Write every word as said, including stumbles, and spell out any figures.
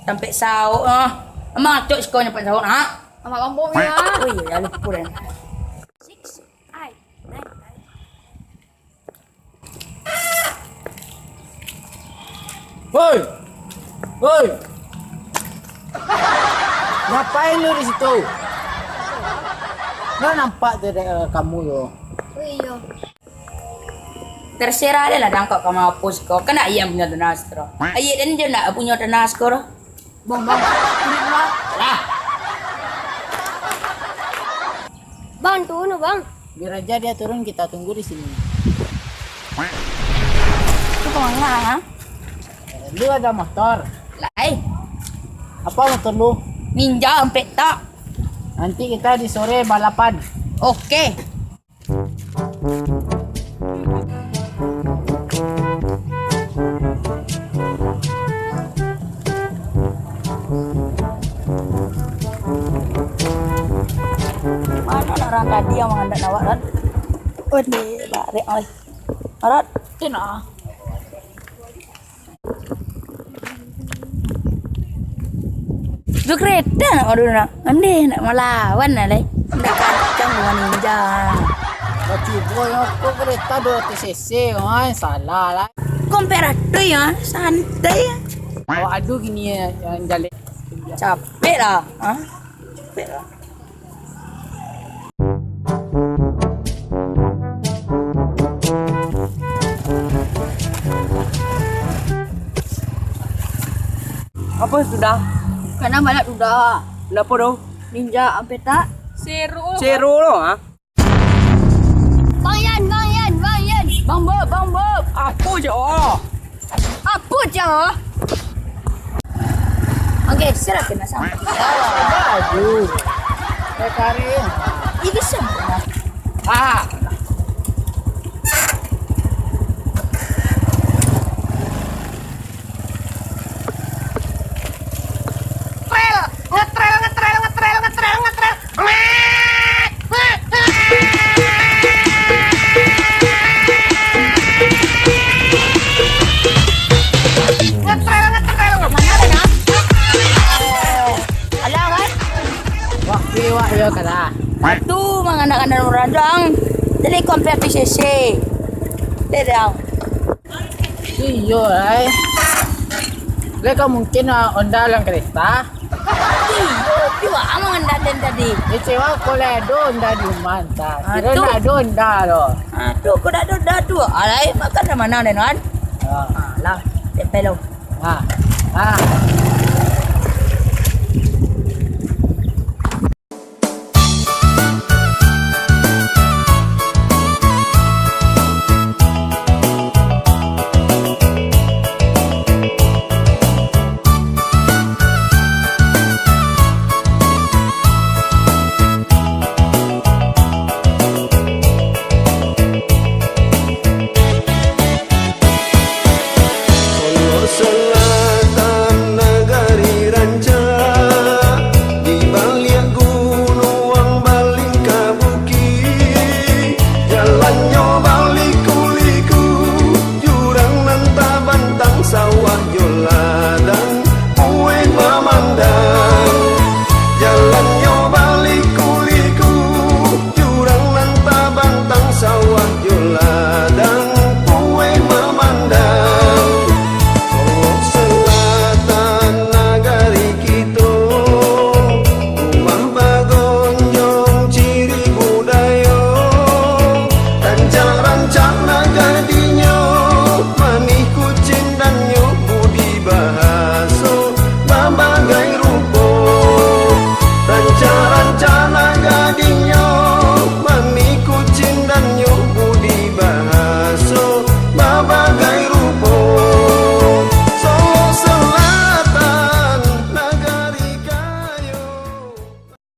Tampek sauk ah. Amang acok siko nyampek sauk nak. Amak kampung ya. Oh iya, lupa deh. Six, five, nine, nine. Woi! Woi! Ngapain lu di situ? Nggak nampak tuh, eh, kamu yo. Oh iya. Terserah deh lah, dangkok ka mampus ko. Kan ayam punyo tanah siko. Ayek den jo ndak punyo tanah siko doh. Bang, bang. Lah. Bang, turun, Bang. Biar aja dia turun, kita tunggu di sini. Itu kemana, ha? Lu ada motor? Lai. Apa motor lu? Ninja, ampek tak? Nanti kita di sore balapan. Oke. Mano nak urang tadi yang mangandak awak, Rod? Oh, di barek, oi. Rod, tu nah. Tu kereta nak madu nak. Ondeh nak malawan lah, lai. Nak kancang dengan ninja. Bacubo yang ko kereta dua ratus cc, oi, salah lah. Komperator ya, santai ya. Awak adu gini ya, yang jaleh. Capek lah, ha? Capek lah. Apa sudah? Kana balap sudah. Kenapa tu? Ninja, ampek tak? Seru. Seru lo, ha? Bang Yan, Bang Yan, Bang Yan. Bang Bob, Bang Bob. Apa je, oh? Apa je, oh? Oke, serah kena sama. Aduh. Saya tarik. Ini semua. Ah. Ngetrel, ngetrel, ngetrel, ngetrel, ngetrel, ngetrel. Ngetrel, ngetrel. Mana ada, nak? Alah, kan? Wah, pilih wak, yo, kalah. Tu manganak-anak urang, dang. Jadi, kompet P C C. Deh, dang. Iyo, ai. Lai ka mungkin, ah, Honda lan kereta? Iyo, piwak aman daden tadi. Kecewa ko lai ado Honda di rumah, entah. Ah, kira tu. Ndak ado Honda lo. Ah, tu, ko ndak ado Honda tu. Alai, makan dah mana den, kan? Ah. Ah, lah, tempel lo. Ah. Ah.